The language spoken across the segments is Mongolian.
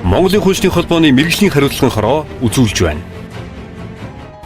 Монголын хуульчдын холбооны мэргэжлийн хариуцлагын хороо үзүүлж байна.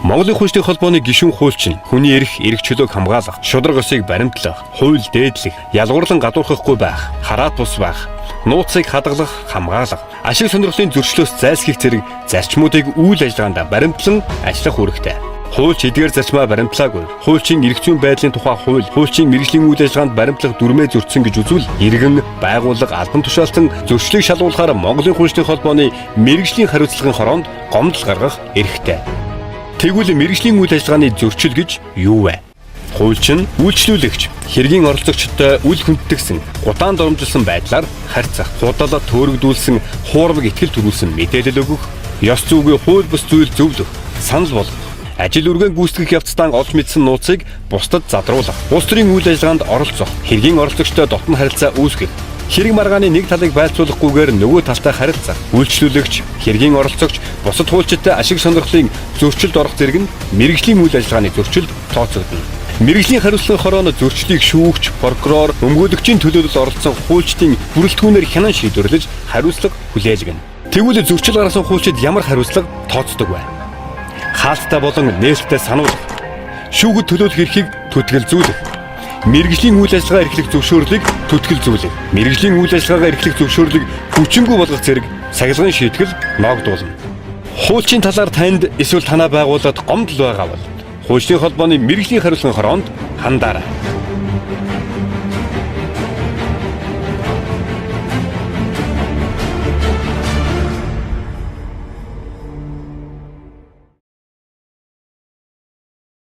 Монголын хуульчдын холбооны гишүүн хуульчин хүний эрх, эрх чөлөөг хамгаалах, шударга ёсыг баримтлах, хууль дээдлэх, ялгуурлан гадуурхахгүй байх, хараат бус байх, нууцыг хадгалах, хамгаалах, ашиг сонирхлын зөрчлөөс зайлсхийх зэрэг зарчмуудыг үйл ажиллагаанд баримтлан ажиллах үүрэгтэй. Хуульч эдгээр зарчмаа баримтлаагүй. Хуульчийн эрх зүйн байдлын тухай хууль, хуульчийн мэргэжлийн үйл ажиллагаанд баримтлах дүрмээ зөрчсөн гэж үзвэл, иргэн, байгууллага, албан тушаалтан зөрчлийг шалгуулахаар Монголын хуульчдын холбооны мэргэжлийн хариуцлагын хороонд гомдол гаргах эрхтэй. Тэгвэл мэргэжлийн үйл ажиллагааны зөрчил гэж юу вэ? Хуульч нь үйлчлүүлэгч, хэргийн оролцогчтой үл хүндэтгсэн, удаан доромжилсан байдлаар харьцах, худалдаа төөрөгдүүлсэн, хуурмаг итгэл төрүүлсэн мэдээлэл өгөх, ёс зүйн хууль бус зүйл зөвлөх, санал болгох, ажил үргэн гүйцэтгэх явцдаа олж мэдсэн нууцыг бусдад задруулах, улс төрийн үйл ажиллагаанд оролцох, хэргийн оролцогчтой дотно харилцаа үүсгэх, хэрэг маргааны нэг талыг байлцуулахгүйгээр нөгөө талтай харилцах, үйлчлүүлэгч, хэргийн оролцогч, бусад хуульчидтай ашиг сонирхлын зөрчилд орох зэрэг нь мэргэжлийн үйл ажиллагааны зөрчилд тооцогдоно. Мэргэжлийн хариуцлагын хорооно зөрчлийг шүүгч, прокурор, өмгөөлөгчийн төлөөлөл оролцсон хуульчдын бүрэлдэхүүнээр хянан шийдвэрлэж хариуцлага хүлээлгэнэ. Тэгвэл зөрчил гаргасан хуульчид ямар хариуцлага тооцдог вэ? Хаалттай болон нээлттэй сануулах, шүүгэд төлөөлөх эрхийг түтгэлзүүлэх, мэргэжлийн үйл ажиллагаа эрхлэх зөвшөөрлийг түтгэлзүүлэх, мэргэжлийн үйл ажиллагаагаа эрхлэх зөвшөөрлийг хүчингүй болгох зэрэг сахилгын шийтгэл ноогдуулна. Хуульчийн талаар танд эсвэл танай байгууллагад гомдол байгаа бол хуульчдын холбооны мэргэжлийн хариуцлагын хороонд хандаарай.